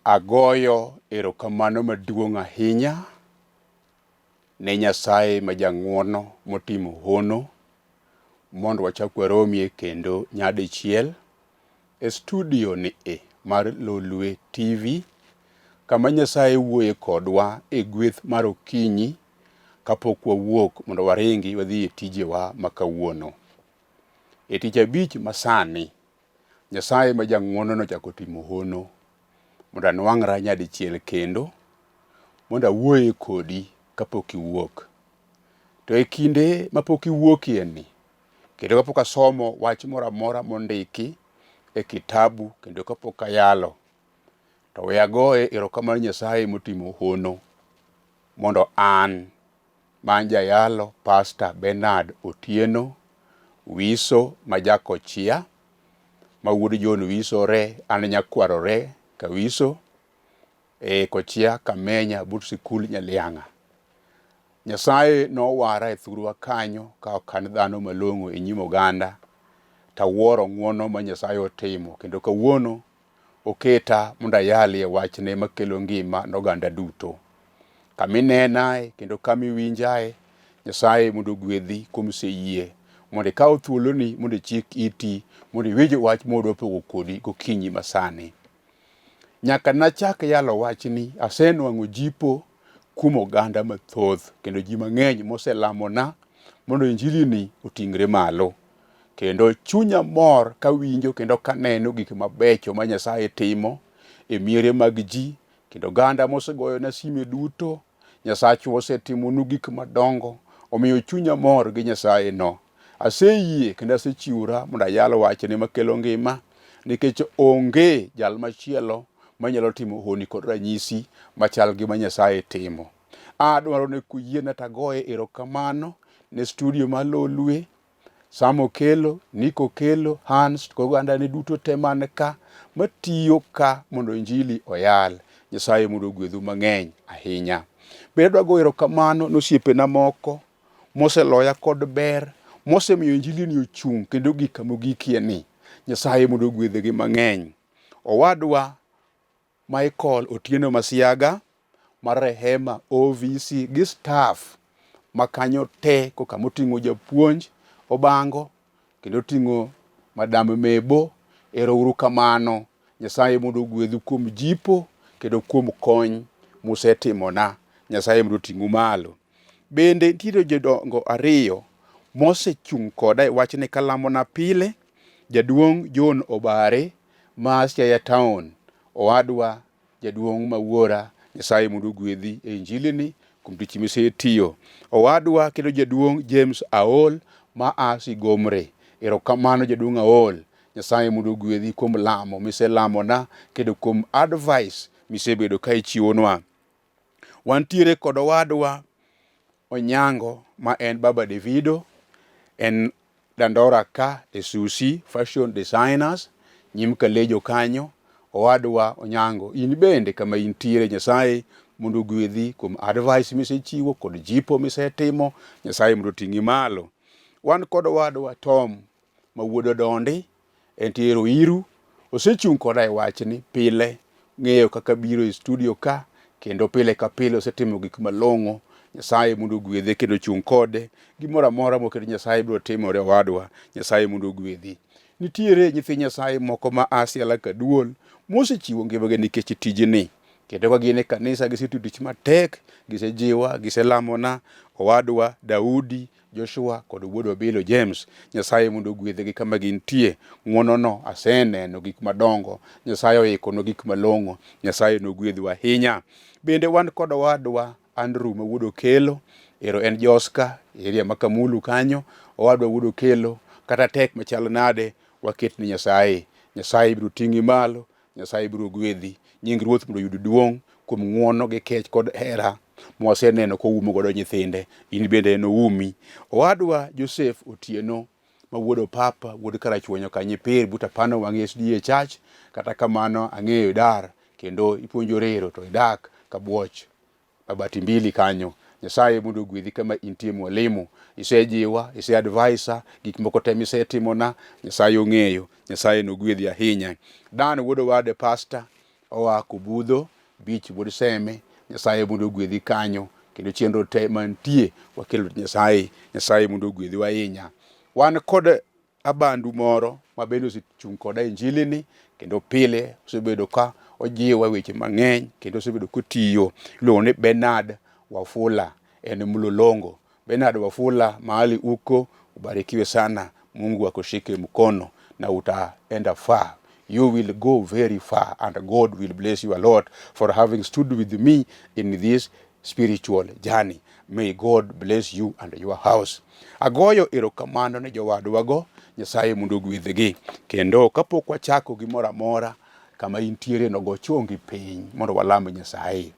Agoyo erokamano maduong' ahinya ne Nyasaye ma jang'wono motimo hono mondo wachak waromie kendo nyadichiel e studio ni e mar Lolwe TV kama Nyasaye wuoye kodwa e gweth mar okinyi kapok wawuok mondo waringi wadhi e tijewa ma kawuono. E tich abich masani Nyasaye ma jang'wono nochako timo hono mondo anwang'ra nyadichiel kendo mondo awuoye kodi kapok iwuok. To e kinde mapok iwuokie ni, kendo kapok asomo wach moro amora mondiki e kitabu kendo kapok ayalo, to we agoye erokamano Nyasaye motimo hono mondo an ma an jayalo Pastor Bernard Otieno Wiso ma Jakochia ma wuod John Wiso re an nyakwaro re Kawiso e Kochia Kamenya but sikul Nyaliang'a. Nyasaye nowara e thurwa kanyo ka ok an dhano malong'o e nyim oganda tawuoro ng'wono ma Nyasaye otimo kendo kawuono Oketa mondo ayalie wachne makelo ngima ne oganda duto. Kama inenae kendo kama iwinjae, Nyasaye mondo ogwedhi kuom seyie mondo ikaw thuoloni mondo ichik iti mondo iwinj wach ma wadwa pogo kodi gokinyi masani. Nyaka nachak yalo wachni, asenwang'o jipo kuom oganda mathoth kendo ji mang'eny moselamona mondo injili ni oting're malo. Kendo chunya mor kawinjo kendo kaneno gik mabecho ma Nyasaye timo e miere mag ji kendo oganda mosegoyona sime duto. Nyasachwa osetimonu gik madongo, omiyo chunya mor gi Nyasaye no. Aseyie kendo asechiwora mondo ayal wachne makelo ngima nikech onge jal machielo manyalo timo honni kod ranyisi machal gi ma Nyasaye timo. Adwaro ni kuyiena to agoye erokamano ne studio mar Lolwe Sam Okello, Nick Okello, Hans to oganda ne duto te man ka matiyo ka mondo injili oyal. Nyasaye mondo ogwedhu mang'eny ahinya. Bende adwa goyo erokamano ne osiepena moko moseloya kod ber, mosemiyo injili ni ochung' kendo ogik kama ogikie ni. Nyasaye mondo ogwedhgi mang'eny. Owadwa Michael Otieno Masiaga mar Rehema OVC gi staff ma kanyo te koka moting'o japuonj Obango kendo oting'o Madam Mebo, ero uru kamano. Nyasaye mondo ogwedhu kuom jipo kendo kuom kony musetimona. Nyasaye mondo oting'u malo. Bende nitiere jodongo ariyo mosechung' koda e wachni kalamona pile, jaduong' John Obare ma Siaya Town, owadwa Jaduong' ma wuora, Nyasaye mondo ogwedhi e injilini kuom tich misetiyo. Owadwa kendo jaduong' James Aol ma a Sigomre. Erokamano jaduong' Aol. Nyasaye mondo ogwedhi kuom lamo miselamona kendo kuom advice misebedo ka ichiwonwa. Wantiere kod owadwa Onyango ma en baba Davido, en Dandora ka e Susi Fashion Designers nyim Kalejo kanyo. Owadwa Onyango, in bende kama intiere, Nyasaye mondo ogwedhi kuom advice misechiwo kod jipo misetimo. Nyasaye mondo oting'i malo. Wan kod owadwa Tom ma wuod Odondi, entie Ruiru, osechung' koda e wachni pile, ng'eyo kaka biro e studio ka kendo pile ka pile osetimo gik malong'o. Nyasaye mondo ogwedhe kendo ochung' kode. Gimoro amora moket Nyasaye biro timore owadwa. Nyasaye mondo ogwedhi. Nitiere nyithi Nyasaye moko ma a Siala Kaduol mosechiwo ngimagi nikech tijni. Kendo ka gin e kanisa gisetiyo tich matek, gisejiwa, giselamona. Owadwa Daudi Joshua kod wuod Obilo James, Nyasaye mondo ogwedhgi kama gintie. Ng'wonono aseneno gik madongo, Nyasaye oikonwa gik malong'o, Nyasaye nogwedhu ahinya. Bende wan kod owadwa Andrew ma wuod Okelo, ero en Joska, area ma Kamulu kanyo, owadwa wuod Okelo, kata tek machal nade, waket ni Nyasaye. Nyasaye biro ting'i malo, Nyasaye biro gwedhi. Nying Ruoth mondo oyud duong' kuom ng'wono gi kech kod hera mwaseneno koumo godo nyithinde. In bende enoumi. Owadwa Joseph Otieno ma wuod Opapa, wuod Karachuonyo Kanyipir, but Apano Wang'i SDA Church. Kata kamano ang'eyo idar kendo ipuonjo rero to idak Kabuoch Mabati Mbili kanyo. Nyasaye mondo ogwedhi kama intie mwalimu. Isejiwa, ise advisa, gik moko te misetimona, Nyasaye ong'eyo. Nyasaye nogwedhi ahinya. Dan wuod owade pastor, Oa Kobudho Beach Wuod Seme. Nyasaye mondo ogwedhi kanyo kendo chenro te mantie wakelo Nyasaye. Nyasaye mondo ogwedhiwa ahinya. Wan kod abandu moro ma bende osechung' koda e injili ni kendo pile osebedo ka ojiwa weche mang'eny kendo osebedo kotiyo. Iluongo ni Bernard Wafula, en Mlolongo. Bernard Wafula, mahali uko ubarikiwe sana, Mungu akushike mkono na utaenda far. You will go very far and God will bless you a lot for having stood with me in this spiritual journey. May God bless you and your house. Agoyo erokamano ne jowadwago, Nyasaye mondo ogwedhgi. Kendo kapok wachako gimoro amora, kama intiere no go chongi piny mondo walam Nyasaye.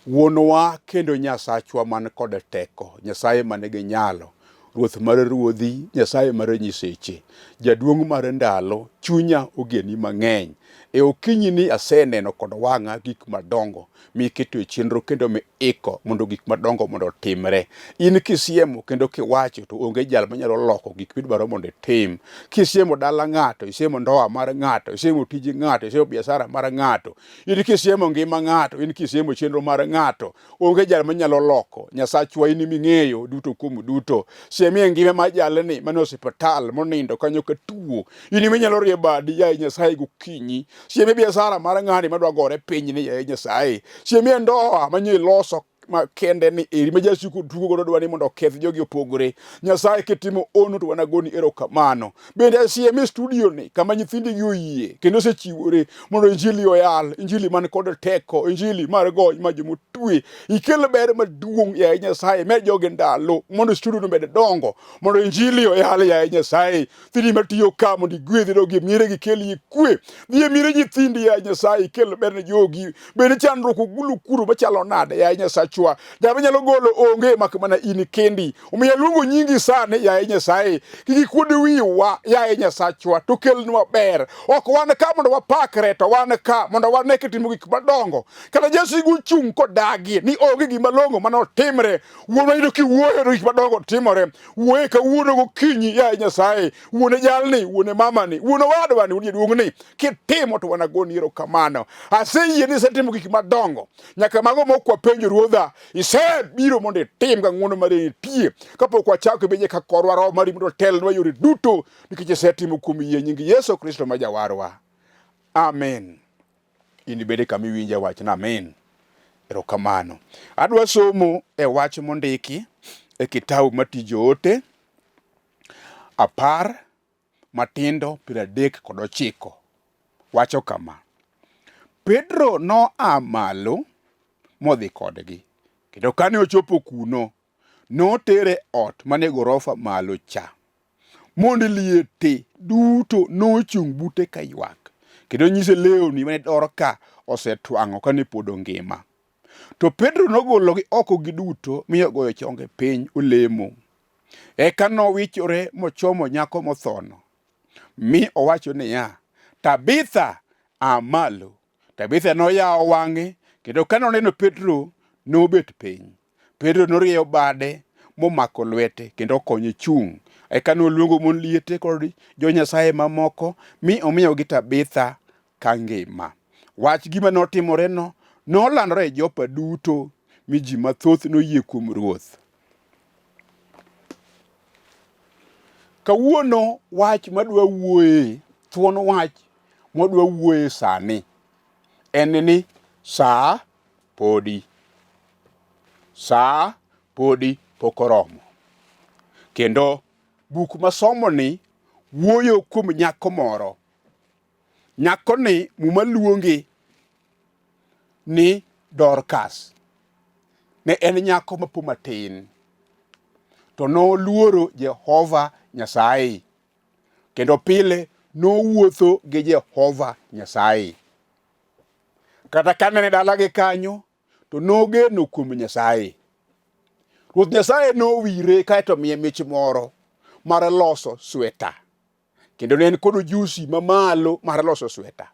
Wuonwa kendo Nyasachwa man kod teko, Nyasaye man gi nyalo, Ruoth mar ruodhi, Nyasaye mar nyiseche, jaduong' mar ndalo, chunya ogeni mang'eny. E okinyini aseneno kod wang'a gik madongo miketo e chenro kendo miiko mondo gik madongo mondo otimre. In kisiemo kendo kiwacho to onge jal manyalo loko gik midwaro mondo itim. Kisiemo dala ng'ato, isiemo ndoa mar ng'ato, isiemo tij ng'ato, isiemo biashara mar ng'ato, in kisiemo ngima ng'ato, in kisiemo chenro mar ng'ato, onge jal manyalo loko. Nyasachwa in ming'eyo duto kuom duto. Siemie ngima mar jalni mane osiptal monindo kanyo ka tuo. In minyalo rie badi yaye Nyasaye gokinyi. Siemie biashara mar ng'ani madwa gore piny ni yaye Nyasaye. Siemie ndoa manye iloso ma kende ni eri ma jasigu tugo godo dwa ni mondo oketh jogi opogore. Nyasaye kitimo ono to wanagoni erokamano. Bende asieme studio ni kama nyithindigi oyie kendo osechiwore mondo injili oyal, injili man kod teko, injili mar gony ma jomotwe. Ikel ber maduong' yaye Nyasaye, med jogi ndalo mondo studio no med dongo, mondo injili oyal yaye Nyasaye. Nyithindi matiyo ka mondo igwedhi dogi e miere gikel kwe. Dhi e miere nyithindi yaye Nyasaye, ikel ber ne jogi. Bende chandruok ogulu kuro machalo nade yaye Nyasachwa. Jama nyalo golo onge mak mana in kendi. Omiyo aluongo nyingi sani yaye Nyasaye. Kik ikuod wiwa yaye Nyasachwa to kelnwa ber. Ok wan ka mondo wapakre to wan ka mondo wane kitimo gik madongo. Kata jasigu chung' kodagi ni onge gima long'o mane otimre. Wuonwa yudo kiwuoyo to gik madongo timore. Wuoye kawuono gokinyi yaye Nyasaye. Wuone jalni, wuone mamani, wuon owadwani, wuon jaduong'ni. Kitimo to wanagoni erokamano. Aseyie ni isetimo gik madongo. Nyaka mago mok wapenjo Ruodha, isebiro mondo itim ka ng'wono mari nitie. Kapok wachako ibeje ka korwa Roho mari mondo otelnwa yore duto nikech isetimo kuom yie nying Yesu Kristo ma Jawarwa. Amen. In ibede kama iwinje wachna amen. Erokamano. Adwa somo e wach mondiki e kitabu mar Tij Joote apar matindo 39 wacho kama, Pedro noa malo modhi kodgi, kendo kane ochopo kuno, notere ot mane gorofa malo cha. Mond liete duto nochung' bute kaywak, kendo nyise lewni mane Dorka osetwang'o kane pod ongima. To Pedro nogologi oko giduto mi ogoyo chonge piny olemo. Eka nowichore mochomo nyako mothono, mi owacho niya, Tabitha, a malo. Tabitha noyawo wang'e, kendo kane oneno Petro, nobet piny. Petro norieyo bade momako lwete kendo okonye chung'. Eka noluongo mon liete kod jo-Nyasaye mamoko mi omiyogi Tabitha ka ngima. Wach gima notimoreno nolandore e Jopa duto mi ji mathoth noyie kuom Ruoth. Kawuono wach madwa wuoye, thuon wach mwadwa wuoye sani en ni saa podi. Saa podi pok oromo. Kendo buk masomoni wuoyo kuom nyako moro. Nyakoni Muma luonge ni Dorcas. Ne en nyako ma po matin, to noluoro Jehova Nyasaye, kendo pile nowuotho gi Jehova Nyasaye. Kata kane ne dalagi kanyo, to nogeno kuom Nyasaye. Ruoth Nyasaye nowire kaeto miye mich moro mar loso sweta, kendo ne en kod ojusi mamalo mar loso sweta.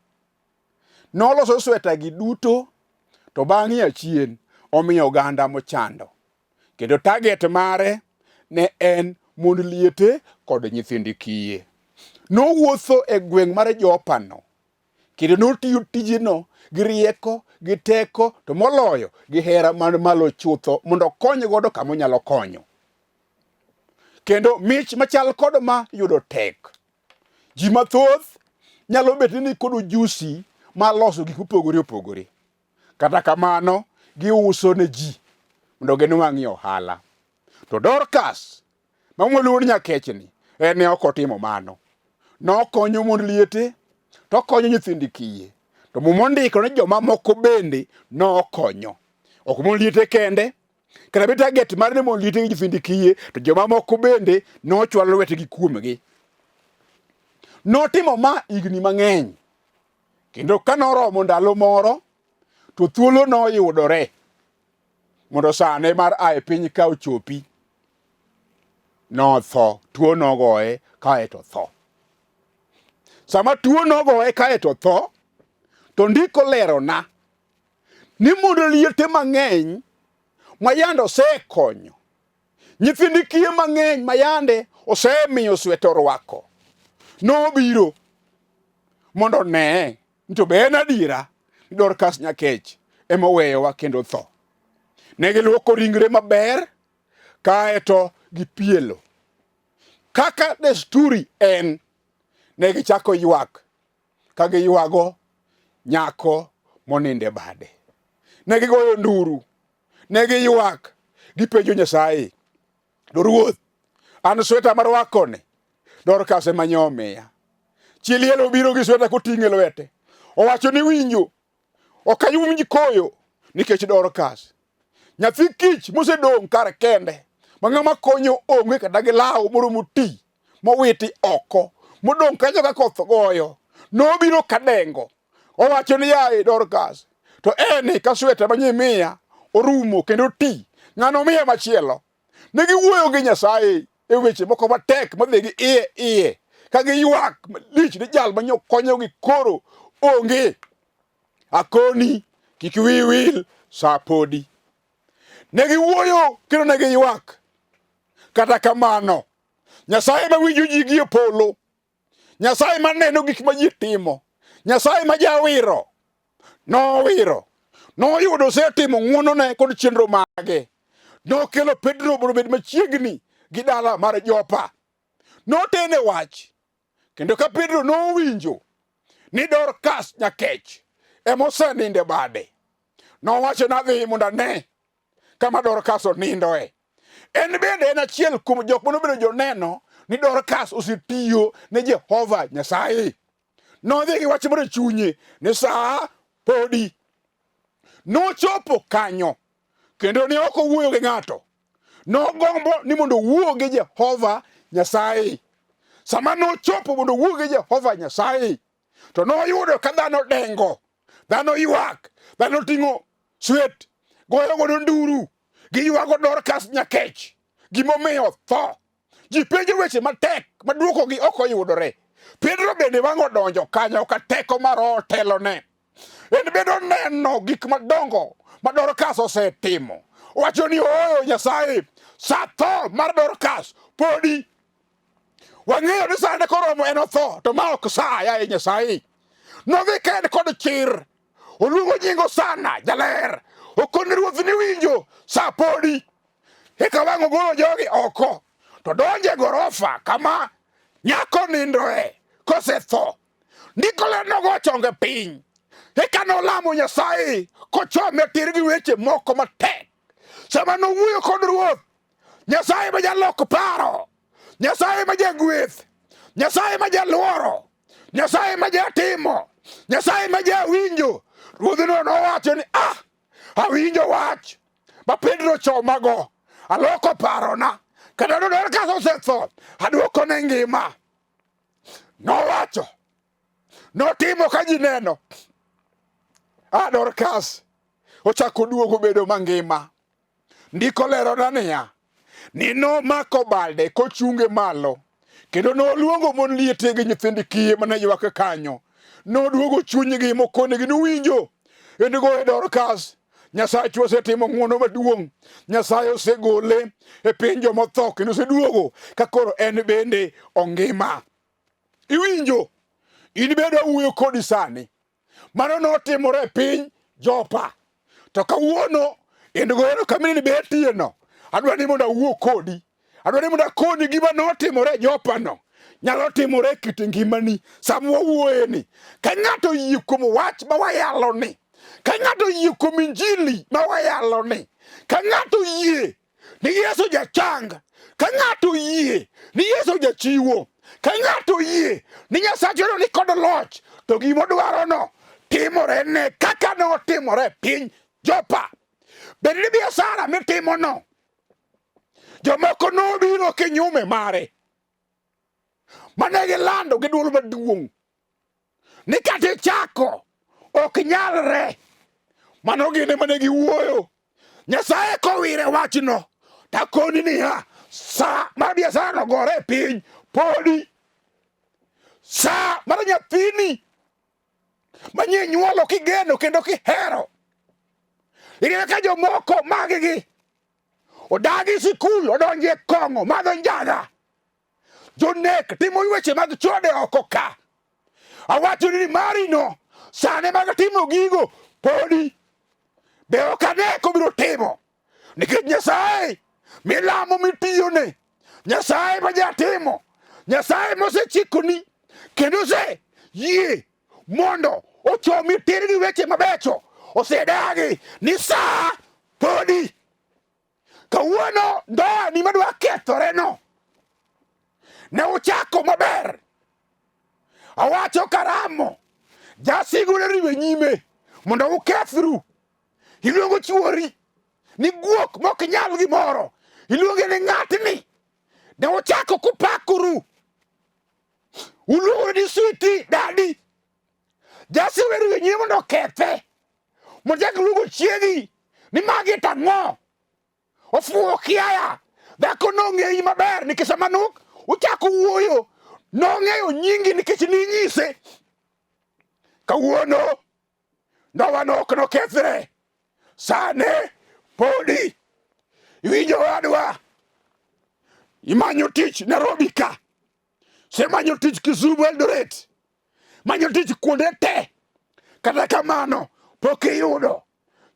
Noloso sweta gi duto to bang'e achien omiyo oganda mochando. Kendo target mare ne en mond liete kod nyithind kiye. Nowuotho e gweng' mar Jopa no. Kendo notiyo tijeno gi rieko, gi teko, to moloyo gi hera man malo chutho mondo okony godo kama onyalo konyo. Kendo mich machal kod ma yudo tek. Ji mathoth nyalo bet ni nikod ujusi mar loso gik mopogore opogore. Kata kamano, giuso ne ji mondo ginwang'ie ohala. To Dorcas ma moluor ni Nyakechni, en ne ok otimo mano. Nokonyo mond liete, to okonyo nyithind kiye. To Muma ondiko ni joma moko bende nokonyo. Ok mond liete kende, kata bed target mar ni mond liete gi nyithind kiye, to joma moko bende nochwalo lwetgi kuomgi. Notimo ma higni mang'eny. Kendo ka noromo ndalo moro, to thuolo noyudore mondo sane mar a e piny ka ochopi. Notho, tuo nogoye kaeto tho. Sama tuo nogoye kaeto tho, to ndiko lerona ni mondo liete mang'eny ma yande osekonyo nyithind kiye mang'eny ma yande osemiyo sweta orwako nobiro mondo one ni to be en adiera ni Dorcas Nyakech ema oweyowa kendo tho. Ne giluoko ringre maber kaeto gipielo. Kaka desturi en, ne gichako ywak ka giywago nyako monindo e bade. Ne gigoyo nduru, ne giywak, gipenjo Nyasaye, to Ruoth, an sweta marwakoni Dorcas ema nyo omiya. Chi liel obiro gi sweta koting'e lwete. Owacho ni winjo, ok awinj koyo nikech Dorcas. Nyathi kich mosedong' kar kende ma ng'ama konyo onge kata gi law moro moti mowiti oko modong' kanyo ka koth goyo. Nobiro kadengo. Owacho ni yaye Dorcas, to eni ka sweta ma nyimiya orumo kendo ti, ng'ano miya machielo. Ne giwuoyo gi Nyasaye e weche moko matek madhi gi iye iye ka giywak malich ni jal ma konyogi koro onge. Akoni kik wiyi wil sa podi. Ne giwuoyo kendo ne giywak. Kata kamano, Nyasaye ma winjo ji gie polo, Nyasaye ma neno gik ma ji timo, Nyasaye ma jawiro, nowiro, noyudo osetimo ng'wonone kod chenro mage. Nokelo Petro mondo obed machiegni gi dala mar Jopa. Notene wach, kendo ka Petro nowinjo ni Dorkas Nyakech ema osenindo e bade, nowacho nadhi mondo ane kama Dorkas onindoe. En bende en achiel kuom jok mane obedo joneno ni Dorkas osetiyo ne Jehova Nyasaye. Nodhi gi wach moro e chunye ni sa podi. Nochopo kanyo kendo ne ok owuoyo gi ng'ato. Nogombo ni mondo owuo gi Jehova Nyasaye. Sama nochopo mondo owuo gi Jehova Nyasaye, to noyudo ka dhano dengo, dhano ywak, dhano ting'o swet, goyo godo nduru, giywago Dorcas Nyakech, gimomiyo tho. Ji penjo weche matek ma dwokogi ok oyudore. Pedro bende wang' odonjo kanyo ka teko mar Roho telone. En bende oneno gik madongo ma Dorcas osetimo. Owacho ni ooyo Nyasaye, sa tho mar Dorcas podi. Wang'eyo ni sane koromo en otho, to ma ok sa, yaye Nyasaye. Nodhi ka en kod chir, oluongo nying Hosana jaler, okone ruoth ni winjo, sa podi. Eka wang' ogolo jogi oko, to donjo e gorofa kama nyako nindoe kosetho. Ndiko ler nogo chonge piny. Eka nolamo Nyasaye kochome tir gi weche moko matek. Sama nowuoyo kod ruoth, Nyasaye ma jalok paro, Nyasaye ma jagweth, Nyasaye ma jaluoro, Nyasaye ma jatimo, Nyasaye ma jawinjo, ruodhno nowacho ni ah, awinjo wach ma Pedro chomago, aloko parona, kata Dorcas osetho, aduokone ngima. Nowacho, notimo ka ji neno. Ah, Dorcas ochako duogo bedo mangima. Ndiko lerona niya, ni nomako bade kochunge malo, kendo noluongo mon liete gi nyithind kiye mane ywak kanyo. Noduogo chunygi mokonegi ni uwinjo, indigo e Dorcas, Nyasachu osetimo ng'wono maduong'. Nyasaye osegole e piny jomotho kendo oseduogo ka koro en bende ongima. Iwinjo? In bende awuoyo kodi sani. Mano notimore e piny Jopa. To kawuono in goero kama ibetieno, adwa ni mondo awuo kodi. Adwa ni mondo akoni gima notimore e Jopa no nyalo timore e kit ngimani sama wawuoyeni. Ka ng'ato oyie kuom wach ma wayaloni, ka ng'ato oyie kuom injili ma wayaloni, ka ng'ato oyie ni Yesu jachang, ka ng'ato oyie ni Yesu jachiwo, ka ng'ato oyie ni Nyasachwa ni kod loch, to gimodwarono timore ne kaka notimore e piny Jopa. Bed ni biashara mitimono, jomoko nobiro kinyume mare mane gilando gi dwol maduong' ni kata ichako ok nyalre. Mano gin ema ne giwuoyo. Nyasaye kowire wachno takoni niya, sa mar biashara no gore e piny podi, sa mar nyathini manyie nyuolo kigeno kendo kihero. Ineno ka jomoko maggi odagi sikul odonjo e kong'o madho njaga jonek timo weche mag chode oko ka. Awacho ni marino sane mag timo gigo podi be ok ane kobiro timo nikech Nyasaye milamo mitiyone, Nyasaye ma jatimo, Nyasaye mosechikoni kendo ose yie mondo ochomi tir gi weche mabecho osedagi ni sa podi. Kawuono ndoa ni madwa kethore no ne uchako maber. Awacho karamo jasigu ne riwe nyime mondo ukethru. Iluongo chuori ni guok mok nyal gimoro, iluonge ni ng'atni. Ne uchako kupakoru, uluongo ni switi dadi. Jasigu ne riwe nyime mondo okethe, mondo chak luongo chiegi ni magi tang'o ofuwo kiaya. Dhako nong'eyi maber nikech sama nok uchako wuoyo nong'eyo nyingi nikech ninyise. Kawuono ndowano ok nokethre, sane podi iwinjo wadwa, imanyo tich Nairobi ka, semanyo tich Kisumu, Eldoret, manyo tich kuonde te, kata kamano pok iyudo.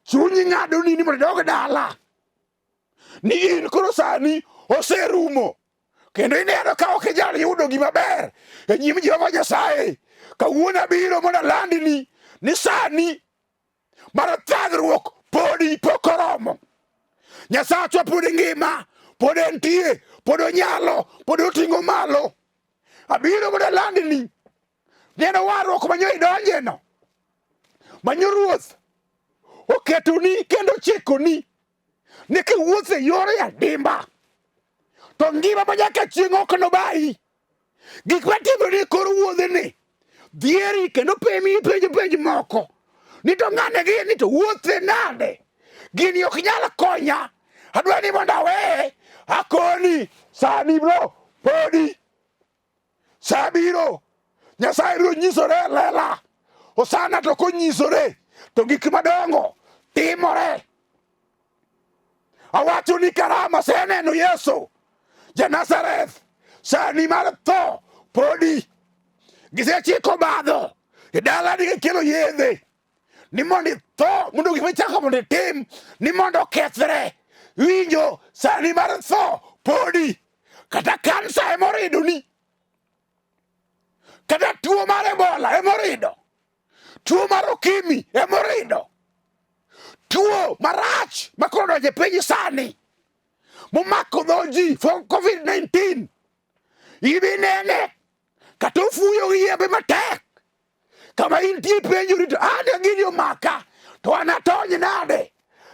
Chunyi ng'adoni ni mondo idog dala, ni in koro sani oserumo kendo ineno ka ok inyal yudo gima ber e nyim Jehova Nyasaye. Kawuono abiro mondo alandni ni sani mar thagruok podi pok oromo. Nyasachwa pod ngima, pod entie, pod onyalo, pod oting'o malo. Abiro mondo alandni neno warruok manyo idonjeno, manyo Ruoth oketoni kendo chikoni ni kiwuotho e yore adimba to ngima ma nyaka chieng' ok nobayi. Gik matimore e kor wuodheni dhieri kendo pemi penjo penj moko ni to ng'ane gi ni to wuothe nade, gini ok nyal konya, adwa ni mondo aweye. Akoni sani bro podi sa biro Nyasaye biro nyisore e lela. Osana to konyisore to gik madongo timore. Awacho ni karama aseneno Yesu ja Nazareth, sani mar tho podi gisechiko badho e dalani gikelo yedhe ni mondo itho mondo gik michako mondo itim ni mondo okethre. Winjo sani mar tho podi kata kansa emoridoni, kata tuo mar Ebola emorido, tuo mar okimi emorido, tuo marach makoro donjo e piny sani momako dho ji COVID-19 ibi nene kata ofuyo gi yembe matek kama intie penjori to ane gini omaka to an atony nade?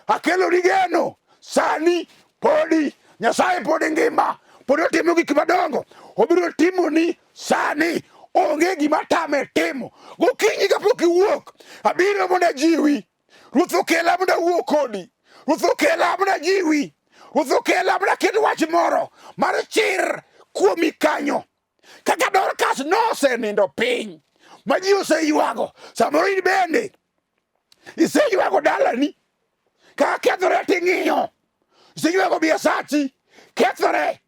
Akeloni geno sani podi Nyasaye pod ngima, pod otimo gik madongo, obiro timoni sani. Onge gima tame timo. Gokinyi kapok iwuok, abiro mondo ajiwi. Ruoth okela mondo awuo kodi. Ruoth okela mondo ajiwi. Ruoth okela mondo aket wach moro mar chir kuomi kanyo. Kaka Dorcas nosenindo piny ma ji oseywago, samoro in bende iseywago dalani kaka kethore ting'iyo, iseywago biasachi kethore,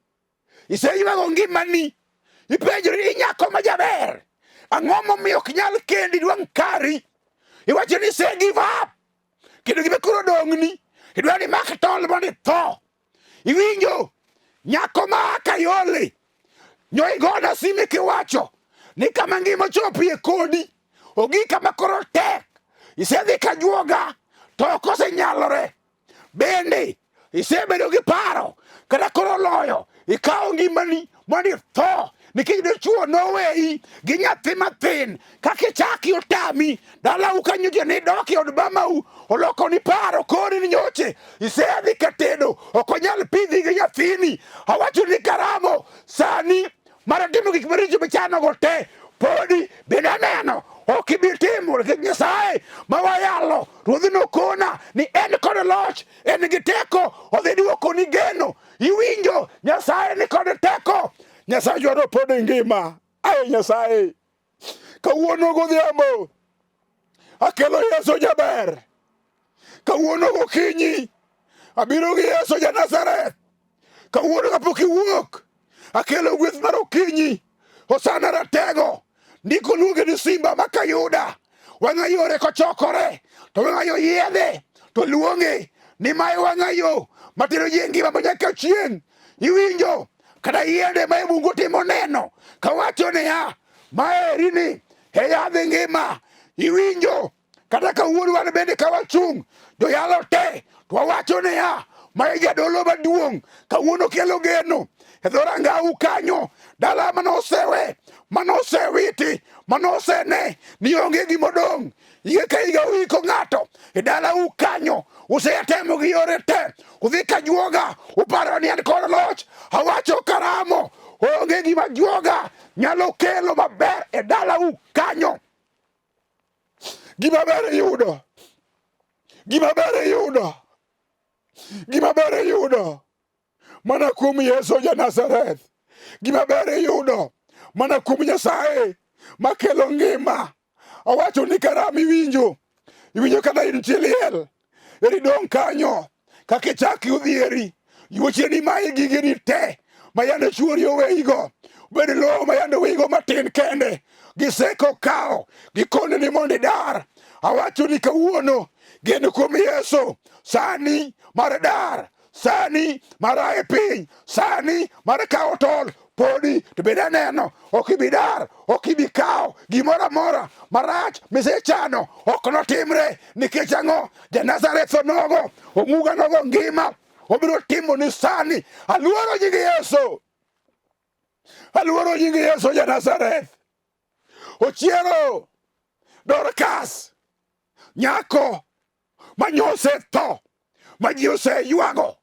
iseywago ngimani, ipenjori ni nyako ma jaber, ang'o momiyo ok nyal kendi dwang' kari? Iwacho ni se give up. Kendo gima koro dong'ni, idwa ni mak tol mondo itho. Iwinjo? Nyako ma Kayole, nyo igona sime kiwacho ni kama ngima ochopie kodi, ogik kama koro tek. Isedhi ka juoga to ok osenyalore. Bende isebedo gi paro kata koro loyo ikawo ngimani mondo itho nikech dichwo noweyi gi nyathi mathin kaka ichaki otami dalau kanyo ji ni dok e od mamau olokoni paro kori ni nyoche isedhi ka tedo ok onyal pidhi gi nyathini awacho ni karamo sani mar timo gik maricho michanogo te podi bende aneno ok ibi timo nikech Nyasaye ma wayalo ruodhi nokona ni en kod loch en gi teko odhi duokoni geno iwinjo Nyasaye ni kod teko Nyasaye dwaro pod ngima aye Nyasaye kawuono godhiambo akelo Yesu jaber kawuono gokinyi abiro gi Yesu ja Nazareth kawuono kapok iwuok akelo gweth mar okinyi Hosana ratego ndiko luonge ni simba ma kayuda wang'a yore kochokore to wang'a yo yiedhe to luonge ni mae wang'a yo matero ji e ngima ma nyaka chieng' iwinjo kata yiende ma e bungu timo neno kawacho niya maeri ni e yadh ngima iwinjo kata ka wuon wan bende ka wachung' joyalo te to wawacho niya ma e jadolo maduong' kawuono kelo geno e dho rangau kanyo dala manosewe manosewiti manosene ni onge gimodong' higa ka higa uiko ng'ato e dalau kanyo usetemo gi yore te udhi ka juoga uparo ni en kod loch awacho karamo onge gima juoga nyalo kelo maber e dalau kanyo Gima ber iyudo. Gima ber iyudo. Gima ber iyudo mana kuom Yesu ja Nazareth. Gima ber iyudo mana kuom Nyasaye makelo ngima. Awacho ni karam iwinjo. Iwinjo kata in chi liel. Eri dong' kanyo kaka ichaki odhieri. Yuocheni mayi gigeni te ma yande chuori oweyigo. Bed lowo ma yande oweyigo matin kende. Giseko kawo gikone ni mondo idar. Awacho ni kawuono gen kuom Yesu sani mar dar sani mar a e piny sani mar kawo tol podi to bende aneno ok ibi dar ok ibi kawo gimoro amora marach misechano ok notimre nikech ang'o ja-Nazareth onogo omuga nogo ngima obiro timo ni sani aluoro nying Yesu aluoro nying Yesu ja-Nazareth ochiero Dorcas nyako ma nyosetho ma ji oseywago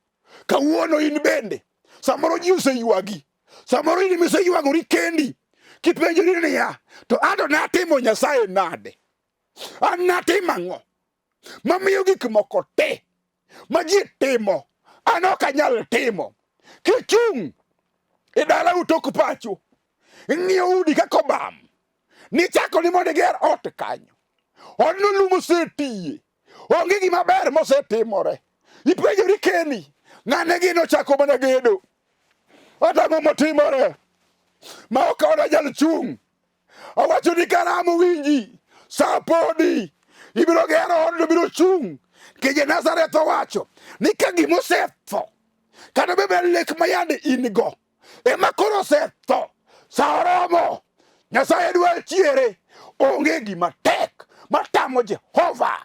kawuono in bende samoro ji oseywagi samoro in miseywagori kendi kipenjori niya to anto natimo Nyasaye nade an natimo ang'o mamiyo gik moko te ma ji timo an ok anyal timo kichung' e dalau tok pachu ing'iyo udi kaka obam nichako ni mondo iger ot kanyo odno lum osetiye onge gima ber mosetimore ipenjori keni ng'ane gi nochako mana gedo ot ang'o motimore ma ok odanyal chung' awacho ni karamo winji sa podi ibiro gero odno biro chung' nikech Nazareth owacho ni ka gima osetho kata bed lek ma yande in go ema koro osetho sa oromo Nyasaye dwa chiere onge gima tek matamo Jehova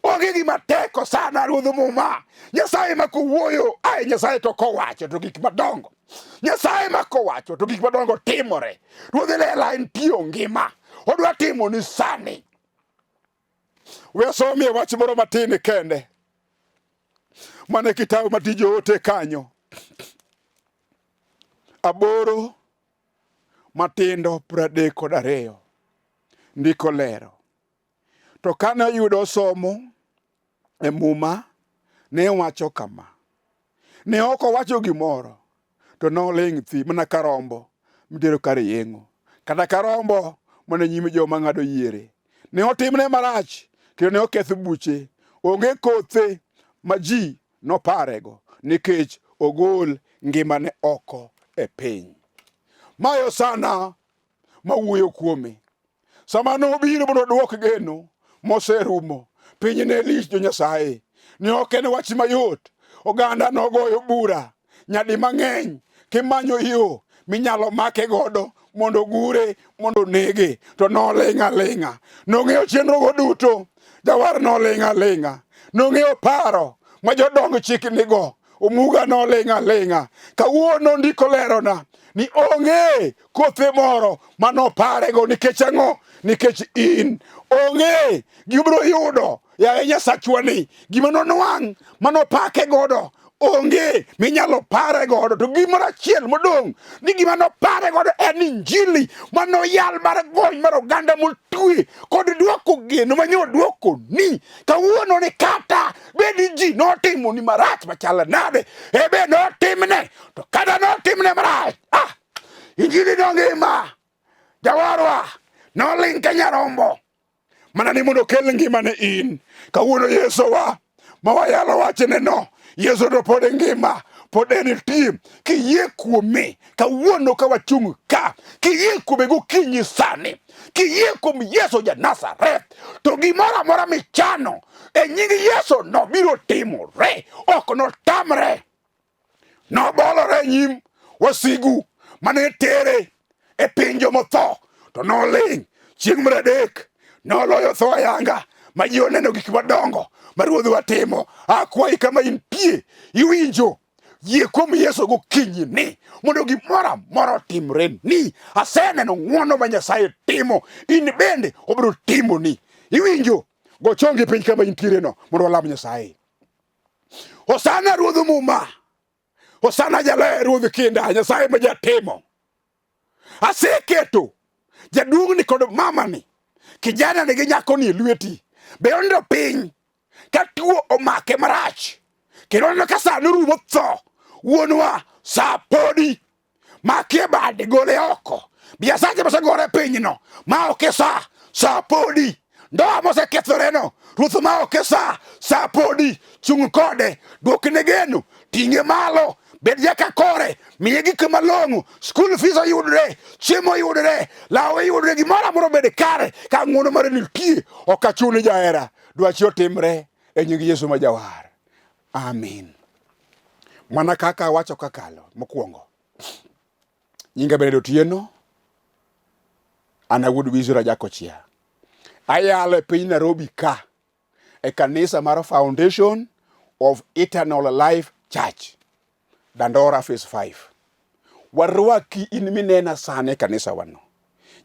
onge gima tek osana ruodh muma Nyasaye ma kowuoyo ae Nyasaye to kowacho to gik madongo Nyasaye ma kowacho to gik madongo timore ruodh lela en tiyo ngima odwa timo ni sani we asomie wach moro matin kende mana e kitabu ma tij joote kanyo aboro matindo 32 ndiko lero to kane oyudo somo e muma ne wacho kama ne ok owacho gimoro to noling' thi mana ka rombo mitero kar yeng'o kata ka rombo mana nyim joma ng'ado yiere ne otimne marach kendo ne oketh buche onge kothe ma ji noparego nikech ogol ngimane oko e piny mae Hosana mawuoyo kuome sama nobiro mondo odwok geno Moserumo. Piny ne lich jo Nyasaye. Ne ok en wach mayot. Oganda nogoyo bura nyadi mang'eny kimanyo yo minyalo make godo mondo ogure mondo onege to noling' aling'a. Nong'eyo chenrogo duto. Jawar noling' aling'a. Nong'eyo paro ma jodong chik nigo. Omuga noling' aling'a. Kawuono ndiko lerona ni onge kothe moro manoparego nikech ang'o? Nikech in onge gibiro yudo yaye Nyasachwa ni gima nonwang' manopake godo onge minyalo pare godo to gimoro achiel modong' ni gima nopare godo en injili manoyal mar gony mar oganda motwe kod dwoko geno manye odwoko ni kawuono ni kata bed ni ji notimo ni marach machalo nade ebe notimne to kata notimne marach ah injili nongima jawarwa noling' ka nyarombo mana ni mondo okel ngima ne in. Kawuono Yesu wa ma wayalo wachne no, Yesu to pod ngima, pod en nitie. Kiyie kuome kawuono ka wachung' ka, kiyie kuome gokinyi sani, kiyie kuom Yesu ja Nazareth, to gimoro amora michano e nying Yesu no biro timore, ok notamre. Nobolore e nyim wasigu mane tere e piny jomotho, to noling'. Chieng' mar adek noloyo tho ayanga ma ji oneno gik madongo ma ruodhwa timo. Akwayi kama intie, iwinjo, yie kuom Yesu gokinyi ni mondo gimoro amora otimre ni. Aseneno ng'wono ma Nyasaye timo, in bende obiro timoni. Iwinjo? Go chongi piny kama intiere no mondo walam Nyasaye. Hosana ruodh muma. Hosana jaler ruodh kinda, Nyasaye ma jatimo. Aseketo jaduong'ni kod mamani, kijana ni gi nyakoni e lweti. Be onindo piny ka tuo omake marach kendo oneno ka sani orumo tho. Wuonwa, sa podi makie bade gole oko biasache mosegore pinyno ma ok sa sa podi ndoa mosekethoreno ruoth ma ok sa sa podi chung' kode dwokne geno ting'e malo bed jaka kore miye gik malong'o skul fees oyudre chiemo oyudre law oyudre gimoro amora obed kare ka ng'wono mare nitie ok achuni jahera dwachi otimre e nying Yesu ma jawar amin. Mana kaka awacho kakalo mokwongo, nyinga Benard Otieno, an awuod Wizora Jakochia. Ayalo e piny Nairobi ka e kanisa mar Foundation of Eternal Life Church, Dandora Phase 5. Warwaki in minena sani e kanisa wano.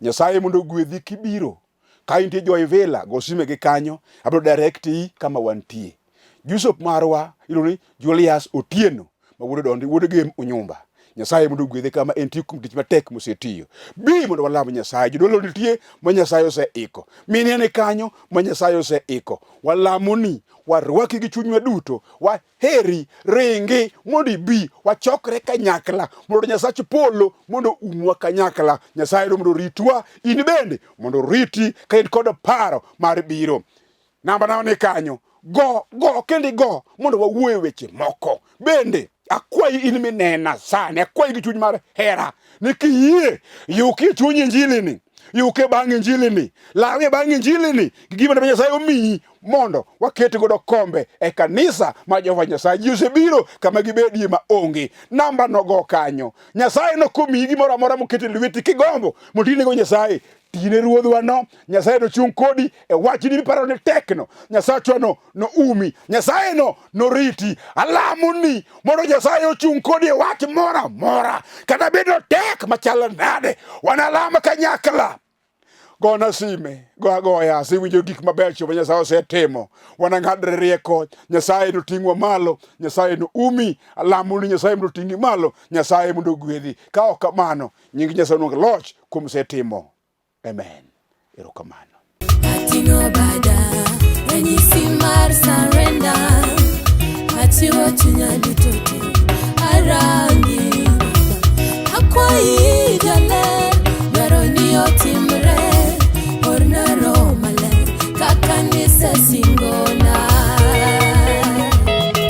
Nyasaye mondo ogwedhi kibiro. Ka intie Joy Villa, go sime gi kanyo, abiro directi kama wantie. Bishop marwa iluongo ni Julius Otieno ma wuod Odondi, wuod Gem Unyumba. Nyasaye mondo ogwedhe kama entie kuom tich matek mosetiyo. Bi mondo walam Nyasaye. Jodolo nitie ma Nyasaye oseiko. Mine ni kanyo ma Nyasaye oseiko. Walamoni, warwaki gi chunywa duto. Waheri, ringi mondo ibi wachokre kanyakla mondo Nyasach polo mondo umwa kanyakla. Nyasaye mondo oritwa, in bende mondo oriti ka in kod paro mar biro. Namba na ni kanyo. Go, go kendo igo mondo wawuo e weche moko. Bende akwayi in minena sani, akwayi gi chuny mar hera ni kiyie yukie chuny injili ni, yukie bang' injili ni, lawie bang' injili ni gi gima ne Nyasaye omiyi mondo waket godo kombe e kanisa ma Jehova Nyasaye. Ji osebiro kama gibedie ma onge. Namba nogo kanyo. Nyasaye nokomiyi gimoro amora moketo e lweti kigombo mondo itinego Nyasaye. Tine ruodhwa no, Nyasaye nochung' kodi e wachni miparo ni tekno. Nyasachwa no noumi, Nyasaye no noriti. Alamoni mondo Nyasaye ochung' kodi e wach moro amora, kata bed tek machalo nade. Wanalam kanyakla. Gona sime, go agoya, asewinjo gik mabecho ma Nyasaye osetimo. Wanang'adre rieko, Nyasaye noting'wa malo, Nyasaye noumi. Alamoni Nyasaye mondo oting'i malo, Nyasaye mondo ogwedhi. Ka ok kamano, nying Nyasaye onwang' loch kuom setimo. Amen. Erokamano. Ating'o bada, ranyisi mar surrender. Achiwo chunya duto te, arangi. Akwayi jaler.